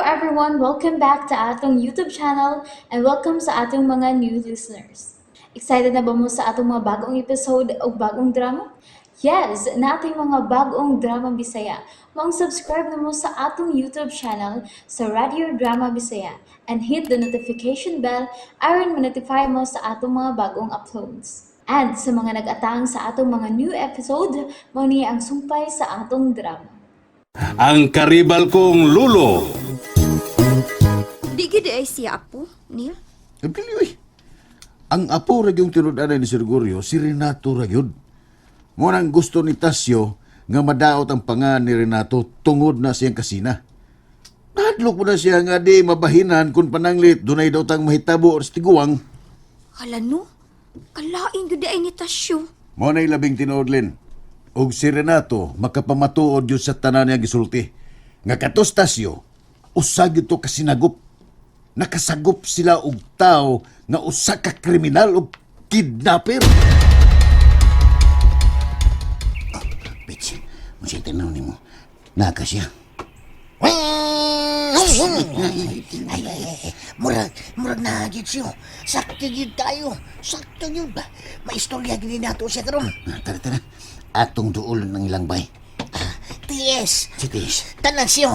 Everyone! Welcome back to atong YouTube channel and welcome sa atong mga new listeners. Excited na ba mo sa atong mga bagong episode o bagong drama? Yes, naa tay mga bagong drama Bisaya. Maong subscribe na mo sa atong YouTube channel sa Radio Drama Bisaya and hit the notification bell aron ma-notify mo sa atong mga bagong uploads. And sa mga nag-atang sa atong mga new episode, mao ni ang sumpay sa atong drama. Ang karibal kong lulo. Di gid ay siya apo, Neil. Ay, dili, uy. Ang apo ra gyung tinud-anay ni Sir Gorio, si Renato ra gyud. Mo nang gusto ni Tasyo nga madaot ang panga ni Renato tungod na siyang kasina. Nahadlok mo na siya nga di mabahinan kung pananglit dunay daw tang mahitabo sa tiguang. Hala no, kalain gud ay ni Tasyo. Mo na'y labing tinuod, Lin. Og si Renato makapamatuod yun sa tanan niya gisulti. Nga katos Tasyo, usa gyud to kasinagop. Nakasagop sila og tao nga usa ka kriminal og kidnapper. Bitch, unsay tanaw nimo? Naka siya. Ay, ay, ay, murag, murag na gyud siya. Sakto gyud tayo. Sakto gyud ba? Maistorya gyud nato siya karon. Ah, tara, tara. Atong duol ng ilang bay. TS. Si Tis. Tanan siya.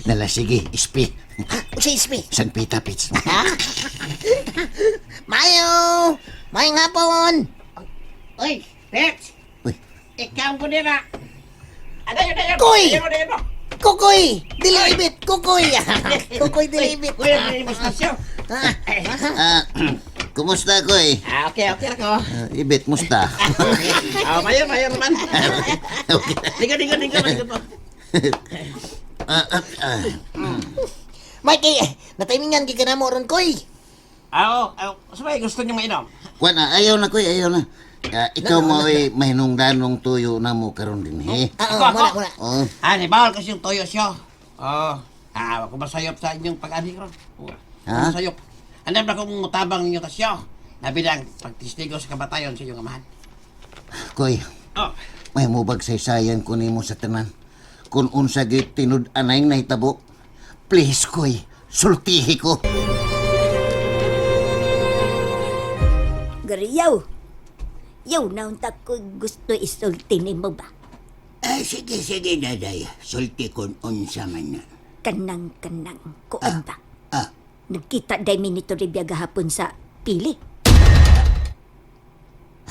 Nala, sige, ispi. Ha? Unsay ispi? San Pita, Pitch. Mayo! Mayong hapon! Uy, Rex! Uy. Ikaw ko nila! Adayon, dayon! Koy! Dayon, dayon mo! Kukoy! Dilibit! Kukoy! Kukoy dilibit! Kuya, may mustasyo! Ah, kumusta ko eh? Ah, okay, okay ako. Ah, Ibit, musta? Ah, mayor, mayor naman. Okay. Ligo, ligo, ligo, ligo po. Ah, ah, ah. Mikey, nataimingan gid ka na mo ron, Koy. Ah, oh, ah, sabay, gusto niyo mainom? Kuan, ah, ayaw na ko, ayaw na. Ah, ikaw mo ay mahinungdanong tuyo na mo karon din, eh. Ah, Ako, oh, ako. muna, muna. Oh, Ah, ni bawal kasi yung toyo siya. Oh, ah, ako masayop sa inyong pag-ani ron. Oh, Ha? masayop. Ano ba kung mutabang ninyo tasyo? Nabilang pagtistigo sa kabatayon sa inyong amahan. Koy, Oh, may mubag saysayan ko nimo sa tanan. Kung unsa gyud tinud-anay nahitabo, please, Koy, sultihi ko. Gariyaw. Yaw na unta ko gusto isulti nimo ba? Ay, sige, sige, daday. Sulti kon unsa man na. Kanang kanang kuan ba? Ah, Nagkita day mi ni Toribia gahapon sa pili.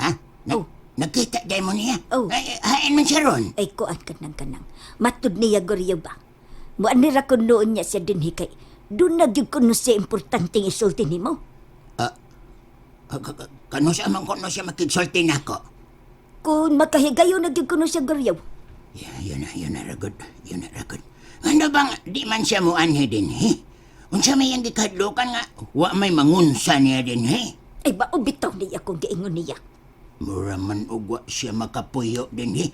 Ha? Na, Oh. Nagkita day mo niya? Oh. Ay, hain man siya ron. Ay kuan kanang kanang. Matud niya Gariyaw ba? Muan nira ko noon niya siya dinhi kay doon na gyud kuno siya importanteng isulti nimo. Kano sa man kuno siya makigsulti nako? Kung makahigayon na gyud kuno siya, Gariyaw. Yeah, yun na, ragod. Yun na, ragod. Ano bang di man siya muanhi din, he? Unsa may ang gikadlukan nga, wa may mangunsa niya din, he? Ay ba bitaw niya kung giingon niya. Mura man og wa siya makapuyo din, he?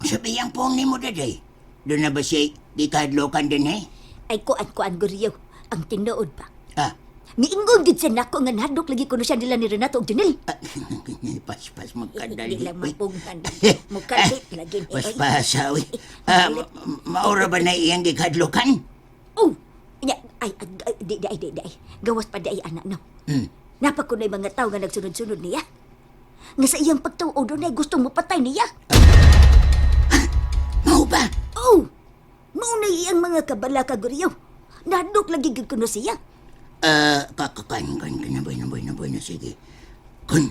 Unsa ba yang pong nimo, daday? Doon na ba siya gikadlukan din, he? Ay kuan kuan, Gariyaw. Ang tinuod ba? Ah, Miingon gyud siya nako nga nahadlok lagi kuno siya nila ni Renato ug Junel. Ah, paspas magkadali. Hindi lang mapunghan. Mukalit lagi ni. Paspasa, uy. Ah, maura ba na iyang gikadlukan? Oh! Nya, ay, ay, ay, di, di, ay, di, di, ay. Gawas pa di ay, anak, no. Napa ko na mga tao nga nagsunod-sunod niya. Nga sa iyang pagtuo doon ay gustong mapatay niya. Mao ba? Oh! Mao na iyang mga kabala kaguryo. Nadok lagi gid kuno siya. Ah, kakakan, kan, kan, naboy, naboy, naboy na, sige. Kun,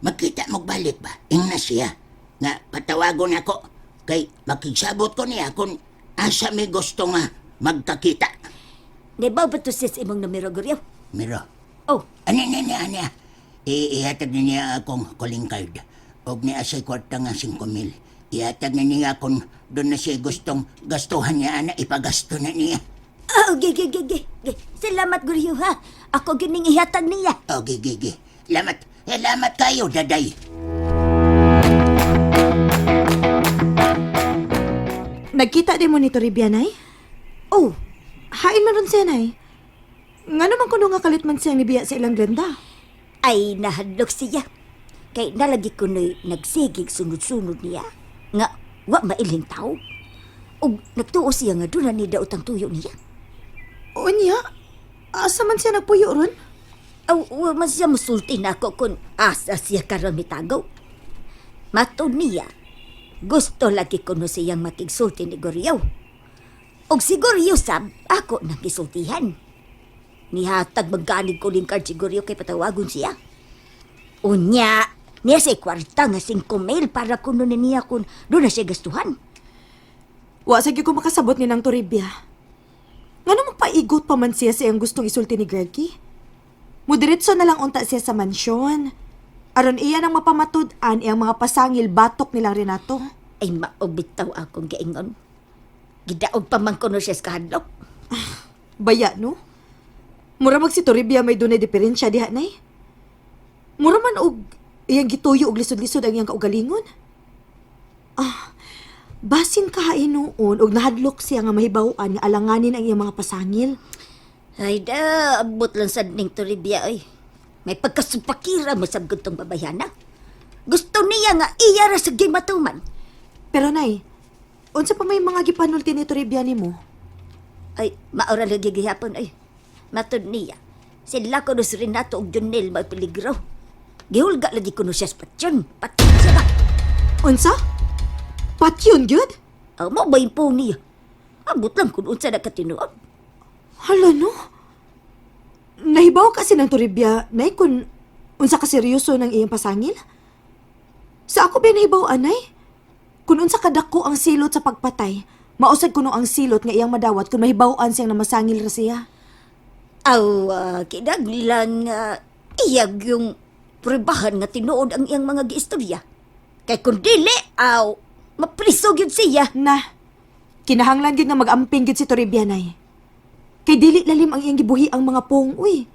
magkita magbalik ba? Ing na siya. Nga, patawagon ako. Kay, makigsabot ko niya kung asa may gusto nga magkakita. Nabaw ba to sis imong numero, guryo? Miro. Oh, Ano, ano, ano, ano? Ihatag na niya akong calling card. Og niya sa kwarta nga 5,000. Ihatag na niya kung doon na siya gustong gastuhan niya, ana, ipagasto na niya. oh, ge, ge, ge, ge, ge. Salamat, guryo, ha. Ako gining ihatag niya. O, gi, gi, gi. Lamat, lamat kayo, daday. Nagkita din mo ni Toribia, nay? Oh, Hain man ron siya, nay. Nga naman kuno nga kalit man siyang nibiya sa ilang Glenda. Ay nahadlok siya. Kay nalagi ko no'y nagsigig sunod-sunod niya. Nga, wa mailhin tao. Ug nagtuo siya nga doon na ni daot ang tuyo niya. Unya, asa man siya nagpuyo ron? Aw, wa man siya musulti nako kung asa siya karon mitagaw. Matod niya, gusto lagi kuno siyang makigsulti ni Goryo. Og si Goryo sab, ako nang gisultihan. Nihatag magganig ko ling card si Goryo kay patawagon siya. Unya, niya sa kwarta nga 5 mil para kuno ni niya kun doon na siya gastuhan. Wa sa gyud ko makasabot ni nang Toribia. Ngano magpaigot pa man siya sa iyang gustong isulti ni Greggy? Mudiretso na lang unta siya sa mansyon. Aron iya nang mapamatud-an iyang mga pasangil batok nilang Renato. Ay maubitaw akong giingon. Gidaog pa man kuno siya sa kahadlok. Baya, no? Mura mag si Toribia may dunay diferensya diha, nay. Mura man og iyang gituyo og lisod-lisod ang iyang kaugalingon. Ah, basin ka noon og nahadlok siya nga mahibaw-an nga alanganin ang iyang mga pasangil. Ay da, abot lang sad ning Toribia ay. May pagkasupakira mo sa gutong babayana. Gusto niya nga iya ra sa gimatuman. Pero nay, unsa pa may mga gipanulti ni Toribia nimo? Ay, maura lagi gihapon ay. Matod niya. Sila ko si Renato og Junel may peligro. Gihulga lagi kuno siya sa patyon. Patyon siya ba? Unsa? Patyon gyud? Aw, mo ba yung po niya? Abot lang kung unsa na katinuod. Hala no. Nahibaw kasi ng Toribia, nay, kung unsa ka seryoso ng iyang pasangil? Sa ako ba nahibaw, anay? Kung unsa kadako ang silot sa pagpatay, mausad kuno ang silot nga iyang madawat kung mahibaw-an siyang namasangil ra siya. Aw, kinaglan nga iyag yung prubahan nga tinuod ang iyang mga giistorya. Kay kung dili, aw, mapriso gyud siya. Na, kinahanglan gyud nga mag-amping gyud si Toribia, nay. Kay dili lalim ang iyang gibuhi ang mga pong, uy.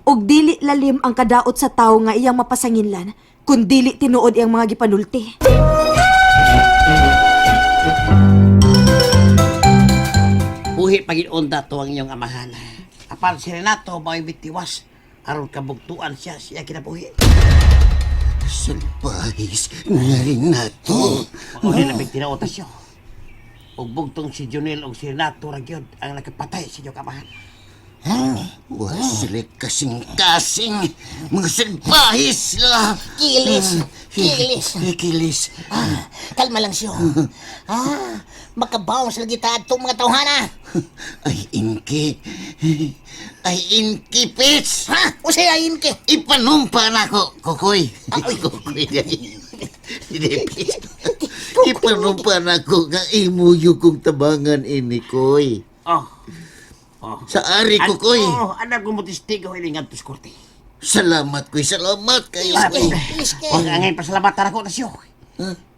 Og dili lalim ang kadaot sa tawo nga iyang mapasanginlan kung dili tinuod iyang mga gipanulti. Buhi pag-inunda to ang inyong amahan. Apan si Renato mao'y bitiwas aron kabugtuan siya siya kinabuhi. Salpahis nga Renato. Mao ni labing tinuod siya. Ug bugtong si Junel ug si Renato ra gyud ang nakapatay sa inyong amahan. Wa sila kasing-kasing. Mga salpahis sila. Kilis, kilis. Kilis. Ah, kalma lang siyo. Ah, makabawas lagi ta atong mga tawhana. Ay, Inki. Ay, Inki, Pits. Ha? Usay ay inke. Ipanumpa na ako, Kukoy. Ay. Kukoy. Hindi, Pits. Ipanumpa na ako nga imo yung kong tabangan ini, Koy. Oh. Oh. Sa ari, Kukoy. Oh, anak ko mo testigo ini ngadto sa korte. Salamat, Koy. Salamat kayo, Koy. Kilis ke. Huwag angay pasalamatan ako na siyo.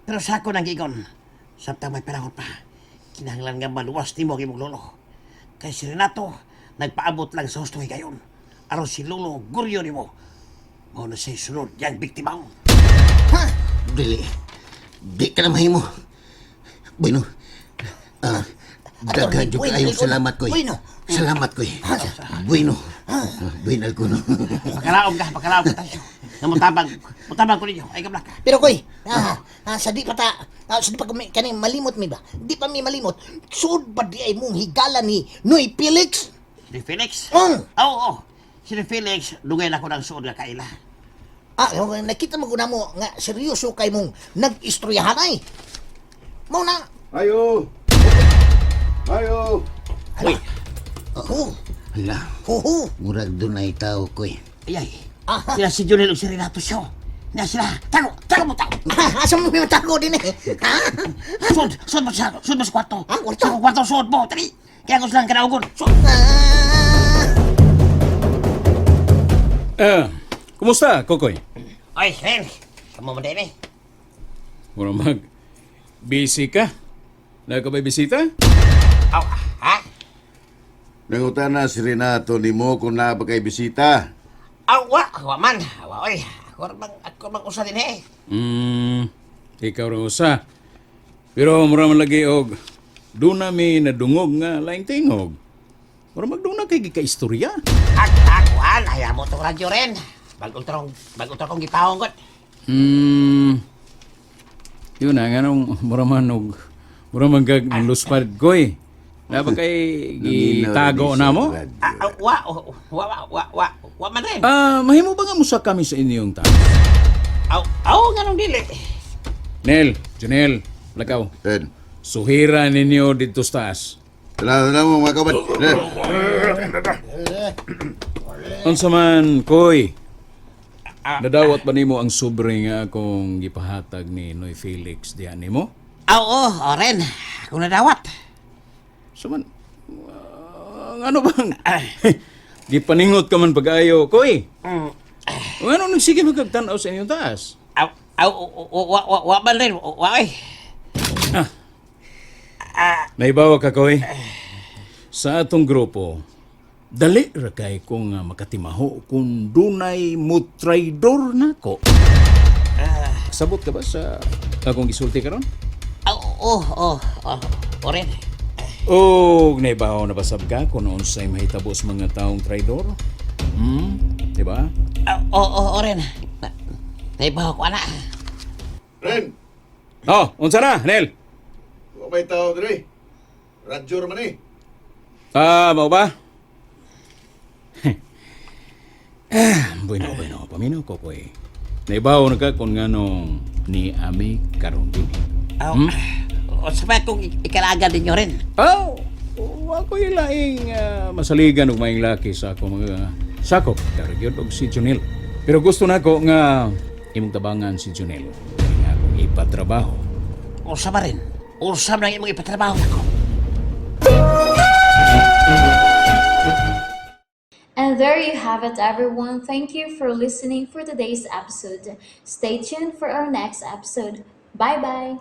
Pero sa ako nang gigon, samtang may panahon pa, kinahanglan nga maluwas nimo ang imong lolo. Kay si Renato, nagpaabot lang sa husto higayon. Aron si lolo guryo nimo. Mao na siya'y sunod yang biktima. Dili. Di ka na mahimo. Bueno, daghan jud Bueno, kayong bueno, salamat, Koy. bueno. Salamat, Koy. Bueno. Bueno, ko no. Pakalaom ka, pakalaom ka tayo. Nga mutabang, mutabang ko ninyo. Ay kablaka. Pero koy, sa di pa ta, sa di pa kami, kani malimot mi ba? Di pa mi malimot. Sud pa di ay mong higala ni Noy Felix? Si Felix? Mm. Oo, oo. Si Felix, dugay na ko ng suod nga kaila. Ah, nakita mo ko na mo nga seryoso kay mong nag-istoryahan ay. Mao na. Ayo! Ayo! Uy, Ho, Hala, ho, ho. murag dunay tao, Koy. ay ay. Sila si Junel ug si Renato siyo. Na sila. Tago, tago mo, tago. Ha, asa mo may tago din eh. Ha? Sud, sud mo siya, sud mo sa kwarto. Ah, kwarto? Sa kwarto, sud mo, dali. Kaya ko silang kanaugon. Sud. Ah. Eh, kumusta, Kokoy? Ay, Ren, kamo mo din eh. Mura mag busy ka. Nagkabay bisita? Aw, ha? Nangutan na si Renato nimo kung naa ba kay bisita. Aw, wa, wa man. Wa, oy. Ako bang, ako bang usa din eh. Ikaw ra usa. Pero mura man lagi og doon na mi nadungog nga laing tingog. Mura magduna kay gikaistorya. Ak, akuan, ayaw mo tong radyo rin. Bagong tarong, bagong tarong gipahong kot. Yun na, nga nung mura man og Mura man kag luspad koy. Na ba kay gitago na mo? Ah, ah, wa, wa, wa, wa, wa, wa man rin. Ah, mahimo ba nga musa kami sa inyong taas? Aw, aw, nga nung dili. Nel, Junel, lakaw. Ren. Suhira ninyo dito sa taas. Tala, tala mo mga kaban. Ren. Unsa man, koy. Nadawat ba nimo ang sobre nga akong gipahatag ni Noy Felix diha nimo? Aw, oh, oh, rin. Ako nadawat. So man, ano bang? Gipaningot ka man pag-ayo, koy. Ang ano nagsige magkagtanaw sa inyong taas? Aw, aw, wa, wa, wa man rin. Wa, ay. Naibawa ka, koy. Sa atong grupo, dali ra kay ko nga makatimaho kung dunay mutraidor nako. Sabot ka ba sa akong gisulti karon? Aw, oh, oh, oh, oh, rin. Og naibaw na basab ka kung unsay mahitabo sa mga taong traidor? Di ba? Aw, oh, oh, oh, rin. Na, naibaw ko, ana. Ren, Oh, unsa na, Nel? wa may tao diri. Radyo man eh. Ah, mao ba? Ah, bueno, bueno, paminaw ko ko eh. Naibaw na ka kung nganong ni Ami karon din. Aw, o sabay kong ikalaga ninyo rin. Oh, ako yung laing masaligan og maing laki sa akong mga sakop karon og si Junel. Pero gusto nako nga imong tabangan si Junel nga akong ipatrabaho. Unsa ba rin? Unsa man ang imong ipatrabaho nako? And there you have it, everyone. Thank you for listening for today's episode. Stay tuned for our next episode. Bye bye.